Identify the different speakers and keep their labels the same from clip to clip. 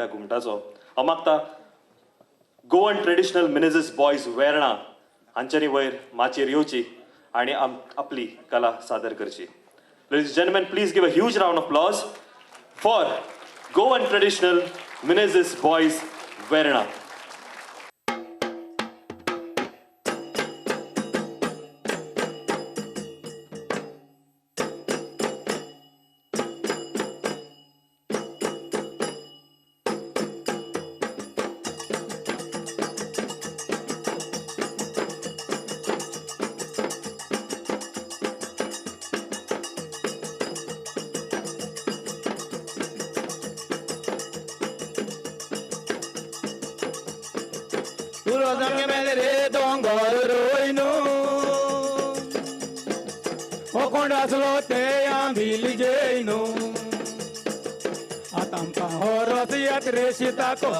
Speaker 1: ह्या घुमटाचो. हांव मागता Goan traditional Menezes boys Verna हांच्यानी वयर माचयेर येवची आनी आपली कला सादर करची. Ladies and gentlemen, please give a huge round of applause for Goan Traditional Menezes Boys Verna.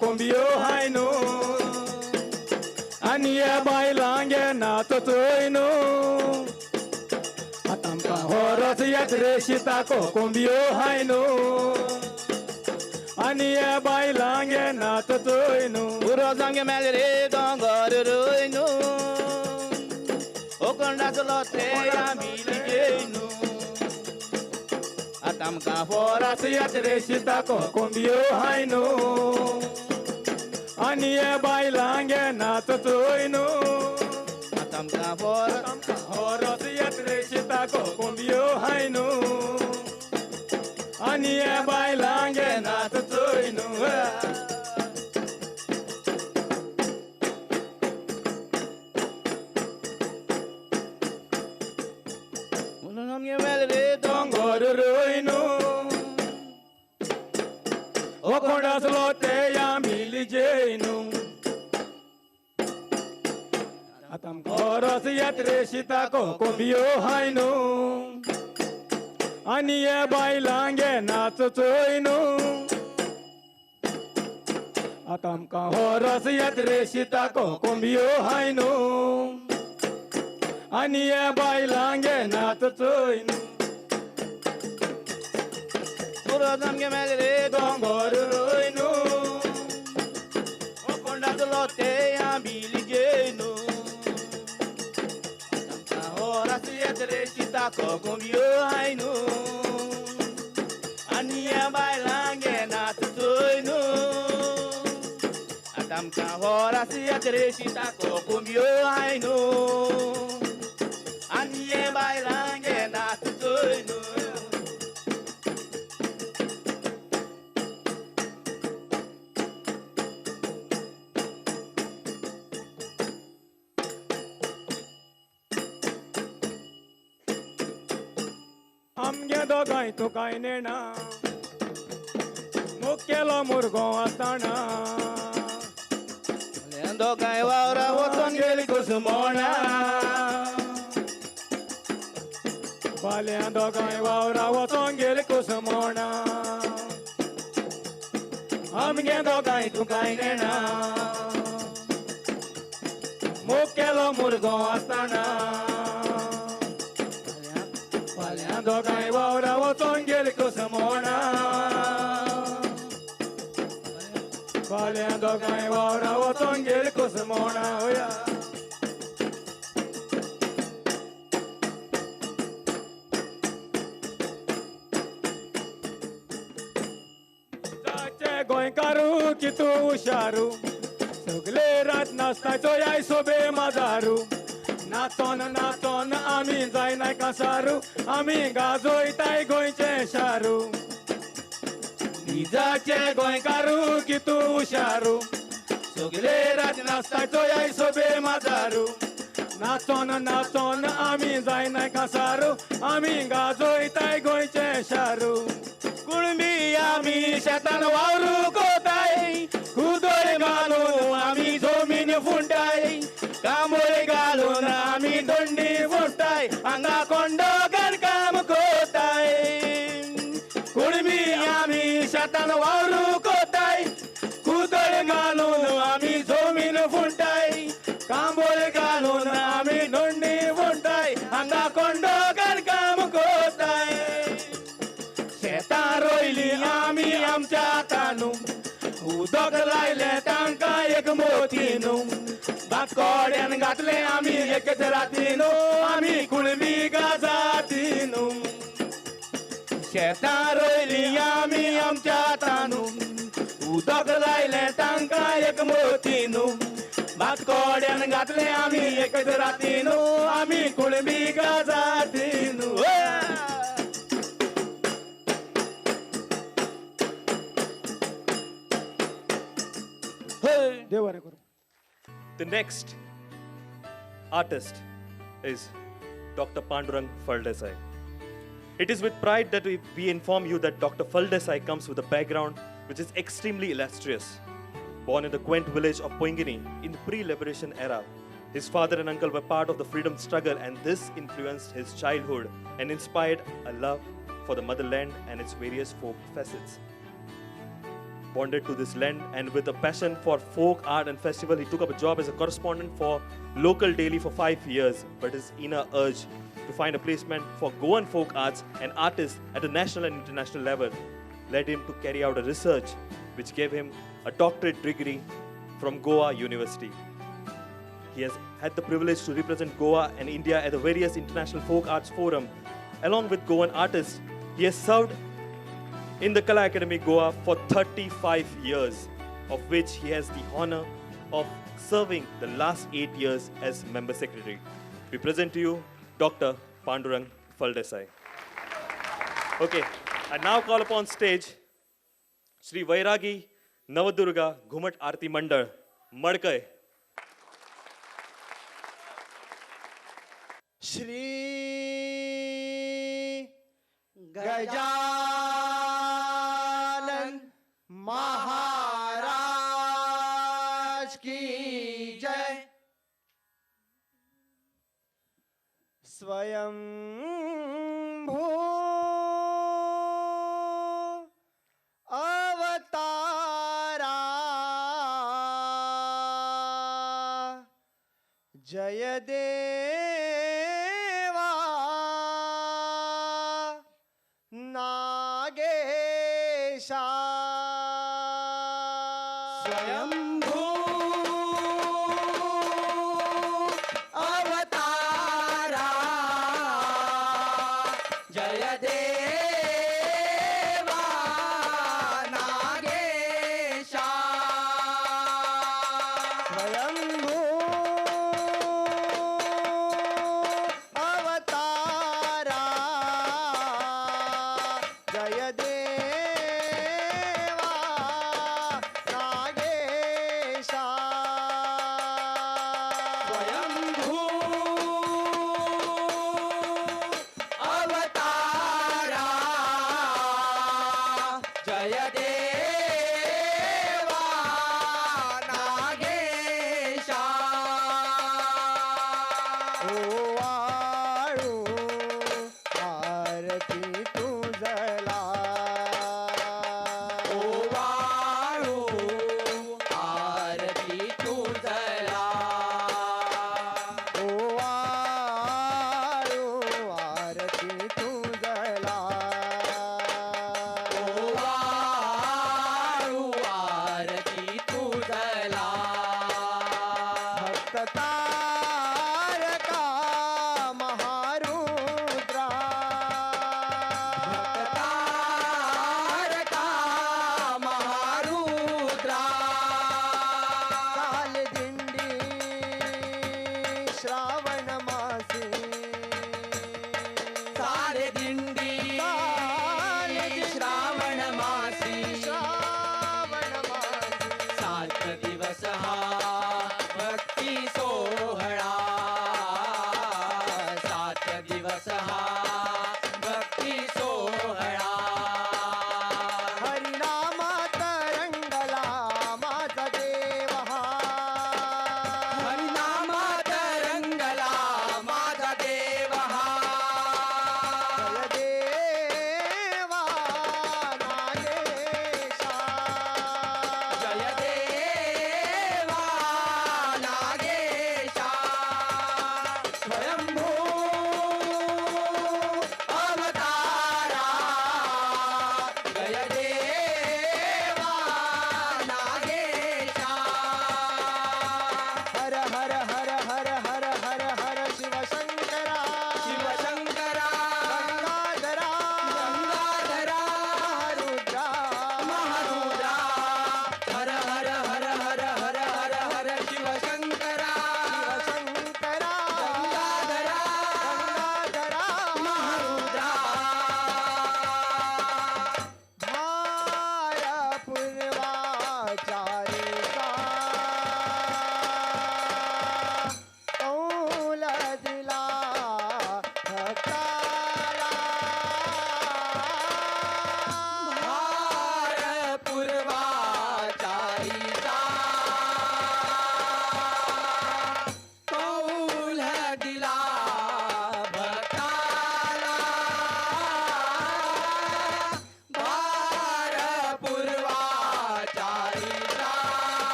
Speaker 2: Kombio hainu aniya bailange naatotoinu atamka horos yatreshita ko kombio hainu aniya bailange naatotoinu
Speaker 3: urozange melere dongoruinu okonda solote ambiligeinu atamka horos
Speaker 2: yatreshita ko kombio hainu aniye bailange naatotoinu
Speaker 3: atamka
Speaker 2: horos yatreshita ko kombio hainu aniye bailange naatotoinu. Dongoruinu okonda jeinu atam koros yatreshita ko kombio hainu aniye bailange naatotoinu atam koros yatreshita ko kombio hainu aniye bailange naatotoinu
Speaker 3: urozamge melere
Speaker 2: dongoruinu
Speaker 3: lote ambiligeno ora se atrechita kombio hainu aniya bailange na tutoinu atamka ora se atrechita kombio hainu aniya bailange na tutoinu.
Speaker 2: दोगांय तुकाय नेणा मुखेलो मुरगो आसतना
Speaker 3: दोगांय वावरा वचोन गेली
Speaker 2: कुसमोणा फाल्यां दोगांय वावरा वचोन गेली कुसमोणा आमगे दोगांय तुकाय नेणा मुखेलो मुरगो आसतना दोगांय वावरा वचोन गेली कुसमोणा फाल्यां दोगांय वावरा वचोन गेली कुसमोणा. जाचे गोंयकारू कितू हुशारू सगले रात नाचताय चोयाय सोबे माजारू नाचोन नाचोन आमी जायनाय कासारू आमी गाजोयताय गोंयचें शारू निजाचे गोंयकारू कितू हुशारू सगले रात नाचताय चोयाय सोबे माजारू नाचोन नाचोन आमी जायनाय कासारू आमी गाजोयताय गोंयचें शारू. कुणबी आमी शेतान वावरू कोताय कुदोय घालून आमी जमीन फुंटाय कांबोळे घालून आमी दोंडी फुंटाय हांगा कोंडो काम कोताय. कुणबी आमी शेतान वावरू कोताय कुदोय घालून आमी जमीन फुंटाय कांबोळे घालून आमी दोंडी फुंटाय हांगा कोंडो काम कोताय. शेतां रोयली आमी आमच्या हातानू उदक लायलें तांकां एक मोतीनू, भातकोड्यान घातलें आमी एकच रातीनू, आमी कुळमी गाजातीनू. शेतां रोयलीं आमी आमच्या तानू, उदक लायलें तांकां एक मोतीनू, भातकोड्यान घातलें आमी एकच रातीनू, आमी कुळमी गाजातीनू.
Speaker 4: देव बरें करूं.
Speaker 1: The next artist is Dr. Pandurang Faldesai. It is with pride that we inform you that Dr. Faldesai comes with a background which is extremely illustrious. Born in the quaint village of Poingini in the pre-liberation era, his father and uncle were part of the freedom struggle, and this influenced his childhood and inspired a love for the motherland and its various folk facets. Bonded to this land and with a passion for folk art and festival, he took up a job as a correspondent for local daily for 5 years, but his inner urge to find a placement for Goan folk arts and artists at a national and international level led him to carry out a research which gave him a doctorate degree from Goa University. He has had the privilege to represent Goa and India at the various international folk arts forum. Along with Goan artists, he has served in the Kala Academy Goa for 35 years, of which he has the honor of serving the last 8 years as member secretary. We present to you Dr. Pandurang Faldesai. Okay, I now call upon stage Shri Vairagi Navadurga Ghumat Aarti Mandal, Madkai.
Speaker 5: Shri Gajanan Maharaj की जय. स्वयं भू अवतारा जय देवा नागेशा.
Speaker 6: स्वयंभू अवतारा जय देवा नागेशा.
Speaker 5: स्वयंभू अवतारा जय देवा नागेशा.
Speaker 6: स्वयंभू अवतारा जय देवा नागेशा.
Speaker 5: ओ वाळू आरती तुझला,
Speaker 6: ओ वाळू आरती तुझला,
Speaker 5: ओ वाळू आरती तुझला,
Speaker 6: ओ वाळू आरती तुझला.
Speaker 5: भक्त तारका महारुद्रा,
Speaker 6: भक्त तारका महारुद्रा.
Speaker 5: चाल दिंडी श्रावण मासी,
Speaker 6: सारे दिंडी
Speaker 5: चाल दिंडी
Speaker 6: श्रावण मासी,
Speaker 5: श्रावण मासी.
Speaker 6: 7 दिवस हा भक्ती सोहळा, 7 दिवस हा भक्ती सोहळा.
Speaker 5: हरिनामात रंगला माझा देव हा,
Speaker 6: हरिनामात रंगला माझा देव हा.
Speaker 5: जय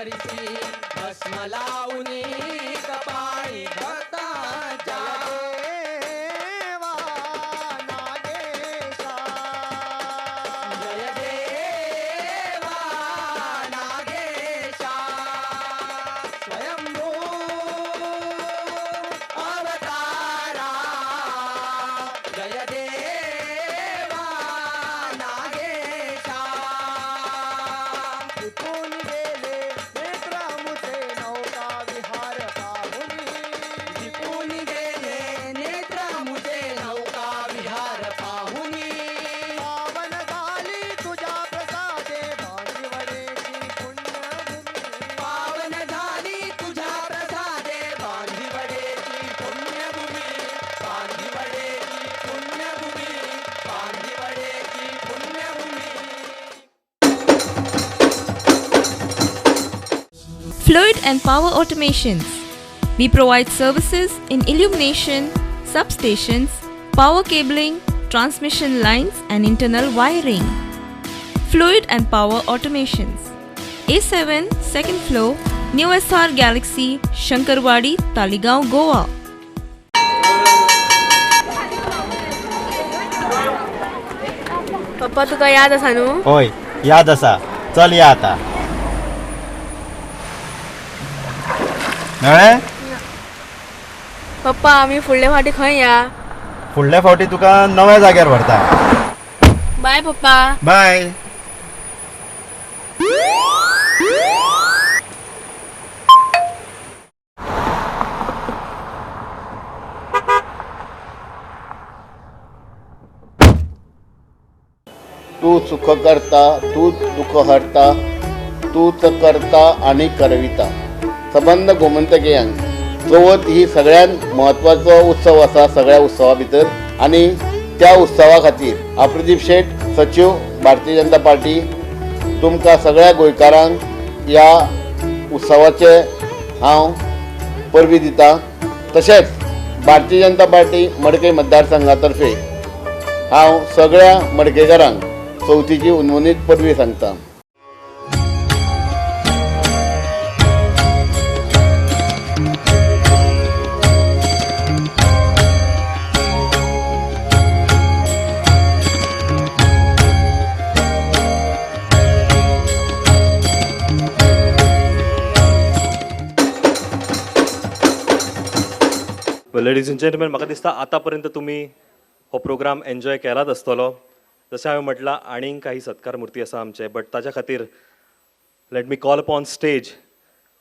Speaker 6: धरिसी भस्म लावूनी कपाळी भक्तांच्या.
Speaker 5: देवा नागेशा.
Speaker 6: जय देवा नागेशा. स्वयंभू अवतारा. जय देवा नागेशा.
Speaker 5: दिपून गेले नेत्र मुझे नौका विहार पाहुनी.
Speaker 6: दिपून गेले नेत्र मुझे नौका विहार पाहुनी.
Speaker 5: पावन झाली तुझ्या प्रसादे बांदिवडेची पुण्यभूमी.
Speaker 6: पावन झाली तुझ्या प्रसादे बांदिवडेची पुण्यभूमी. बांदिवडेची पुण्यभूमी. बांदिवडेची पुण्यभूमी.
Speaker 4: Fluid and Power Automations. We provide services in illumination, substations, power cabling, transmission lines, and internal wiring. Fluid and Power Automations. A7, second floor, New SR Galaxy, Shankarwadi, Taligaon, Goa.
Speaker 7: पप्पा, तुका याद आसा न्हू?
Speaker 8: हय, याद आसा. चल या आता. मेळ्ळें?
Speaker 7: पप्पा, आमी फुडले फावटी खंय या?
Speaker 8: फुडल्या फावटी तुका नव्या जाग्यार व्हरता.
Speaker 7: बाय पप्पा.
Speaker 8: बाय.
Speaker 9: तू सुख करता, तूच दुःख हरता, तूच करता आणि करविता. सबंद गोमंतकीयांक चवथ ही सगळ्यात म्हत्वाचो उत्सव आसा सगळ्या उत्सवा भितर आनी त्या उत्सवा खातीर अप्रदीप शेट, सचीव, भारतीय जनता पार्टी, तुमकां सगळ्या गोंयकारांक ह्या उत्सवाचे हांव परबी दिता. तशेंच भारतीय जनता पार्टी मडकय मतदारसंघा तर्फे हांव सगळ्या मडकयकारांक चवथीची हुनहुनीत परबी सांगता.
Speaker 1: Well, ladies and gentlemen, म्हाका दिसता आतां पर्यंत तुमी हो प्रोग्राम एन्जॉय केलाच आसतलो. जशें हांवें म्हटलां, आनीक काही सत्कार मुर्ती आसा आमचे, बट ताच्या खातीर let me call upon stage,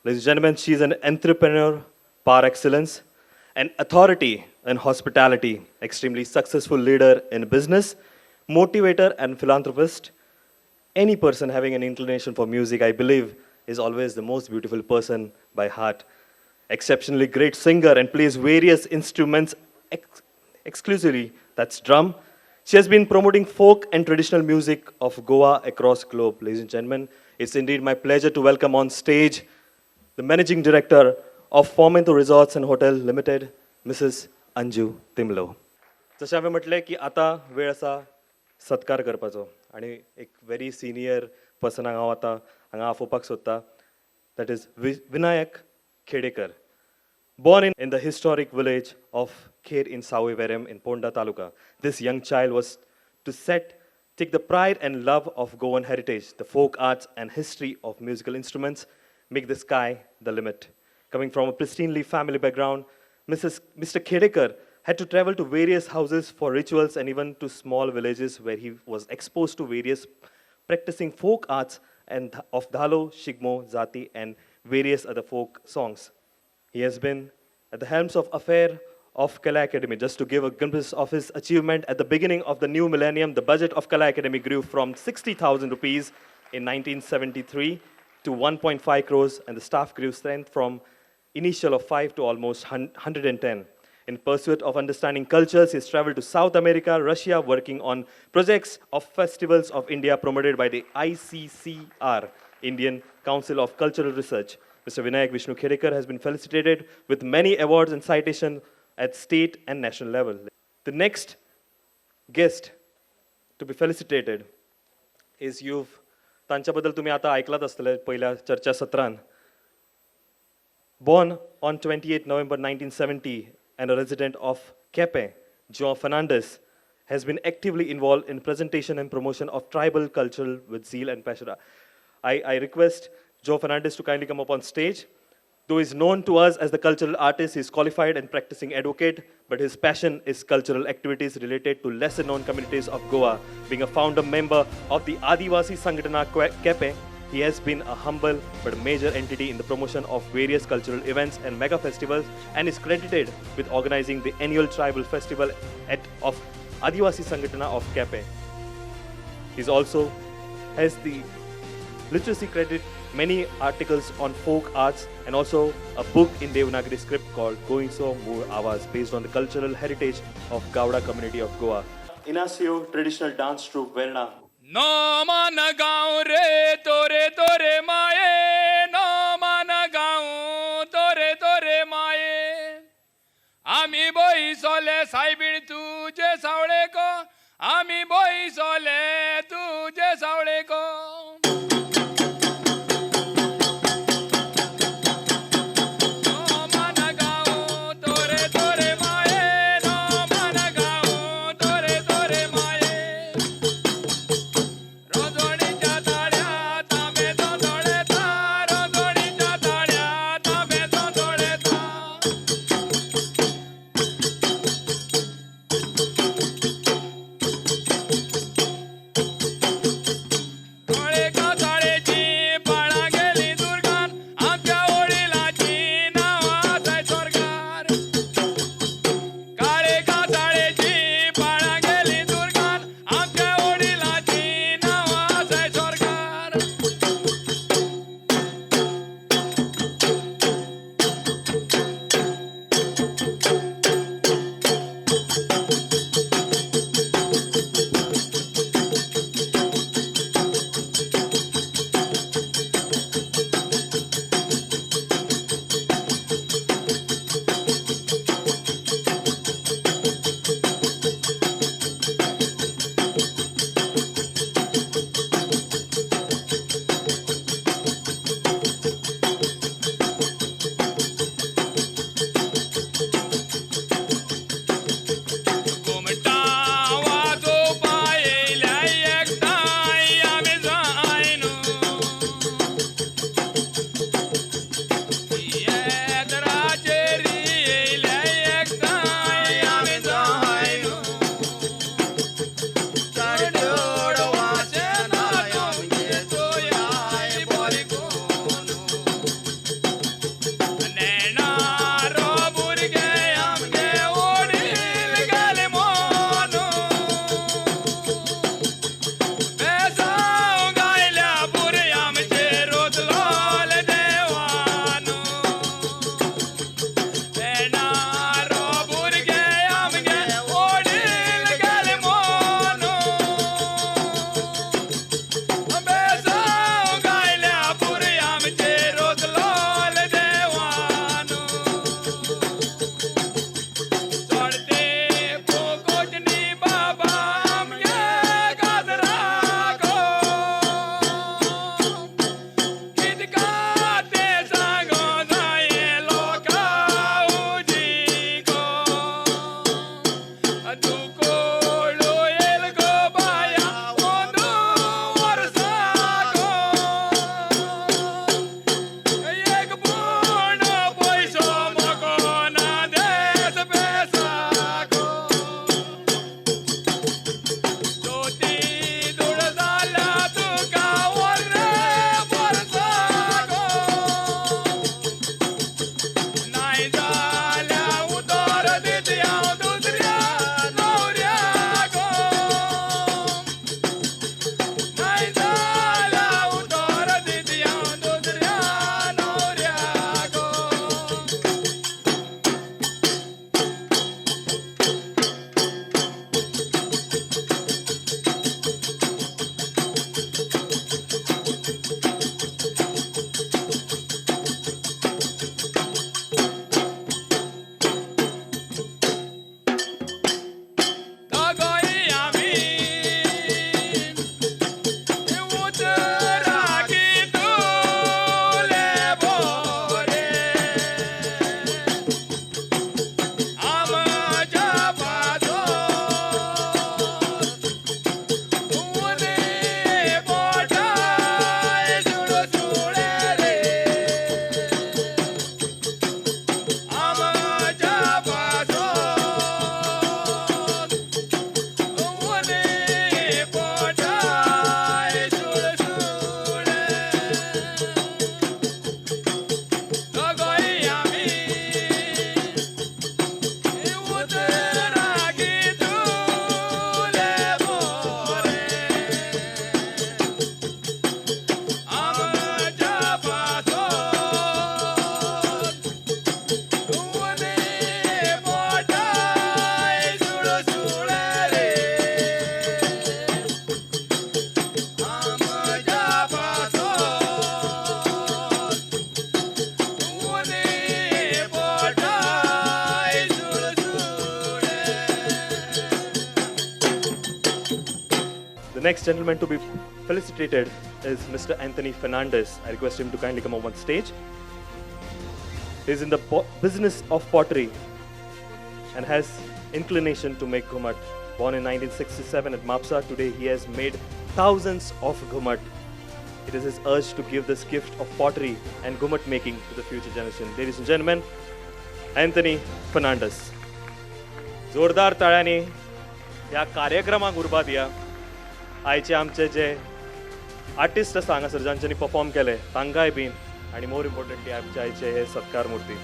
Speaker 1: ladies gentlemen, she is an entrepreneur par excellence, an authority in hospitality, extremely successful leader in business, motivator and philanthropist. Any person having an inclination for music, I believe, is always the most beautiful person by heart. Exceptionally great singer and plays various instruments exclusively, that's drum. She has been promoting folk and traditional music of Goa across globe. Ladies and gentlemen, it's indeed my pleasure to welcome on stage the Managing Director of Fomento Resorts and Hotel Limited, Mrs. Anju Timlo. जशें हांवें म्हटलें की आतां वेळ आसा सत्कार करपाचो आनी एक व्हेरी सिनियर पर्सनाक हांव आतां हांगा आफोवपाक सोदतां, that is Vinayak Khedekar. Born in the historic village of Kher in Savoi Verem in Ponda Taluka, this young child was to take the pride and love of Goan heritage, the folk arts and history of musical instruments, make the sky the limit. Coming from a pristinely family background, Mr. Khedekar had to travel to various houses for rituals and even to small villages where he was exposed to various practicing folk arts and of Dhalo, Shigmo, Zati, and various other folk songs. He has been at the helms of affair of Kala Academy. Just to give a glimpse of his achievement, at the beginning of the new millennium, the budget of Kala Academy grew from 60,000 rupees in 1973 to 1.5 crores, and the staff grew strength from initial of 5 to almost 110. In pursuit of understanding cultures, he's traveled to South America, Russia, working on projects of festivals of India promoted by the ICCR, Indian Council of Cultural Research. Mr. Vinayak Vishnu Khedekar has been felicitated with many awards and citations at state and national level. The next guest to be felicitated is, you've तांच्या बद्दल तुम्ही आता ऐकलात आसतले पहिल्या चर्चा सत्रान. Born on 28 November 1970 and a resident of Quepem, João Fernandes has been actively involved in presentation and promotion of tribal culture with zeal and passion. I request Joe Fernandes to kindly come up on stage. Though he's known to us as the cultural artist, he's qualified and practicing advocate, but his passion is cultural activities related to lesser known communities of Goa. Being a founder member of the Adivasi Sanghatana Quepem, he has been a humble but major entity in the promotion of various cultural events and mega festivals, and is credited with organizing the annual tribal festival of Adivasi Sanghatana of Quepem. He's also has the literacy credit, many articles on folk arts, and also a book in Devanagari script called Goencho Mool Awaaz, based on the cultural heritage of Gawda community of Goa. Inacio traditional dance troupe Verna.
Speaker 10: No मान गाँव रे तोरे तोरे माये, no मान गाँव तोरे तोरे माये, आमी बोईसोले सायबीण तुजे सावळे को, आमी बोईसोले तुजे सावळे को.
Speaker 1: The next gentleman to be felicitated is Mr. Anthony Fernandez. I request him to kindly come up on stage. He is in the business of pottery and has inclination to make Ghumat. Born in 1967 at Mapsa, today he has made thousands of Ghumat. It is his urge to give this gift of pottery and Ghumat making to the future generation. Ladies and gentlemen, Anthony Fernandez. जोरदार ताळ्यांनी ह्या कार्यक्रमाक उर्बा दिया. आयचे आमचे जे artist आसा हांगासर जांच्यांनी perform केले तांकांय बीन आनी मोर इम्पॉर्टंटली आमचे आयचे हे सत्कार मूर्ती.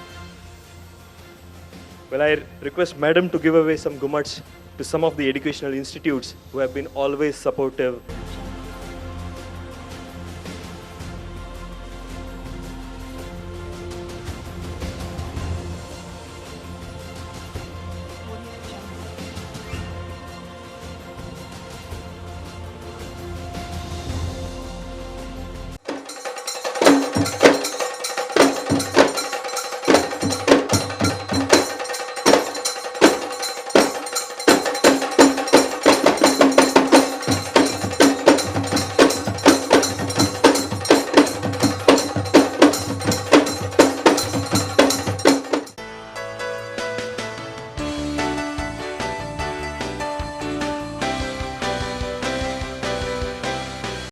Speaker 1: Well, I request Madam to give away some ghumats to some of the educational institutes who have been always supportive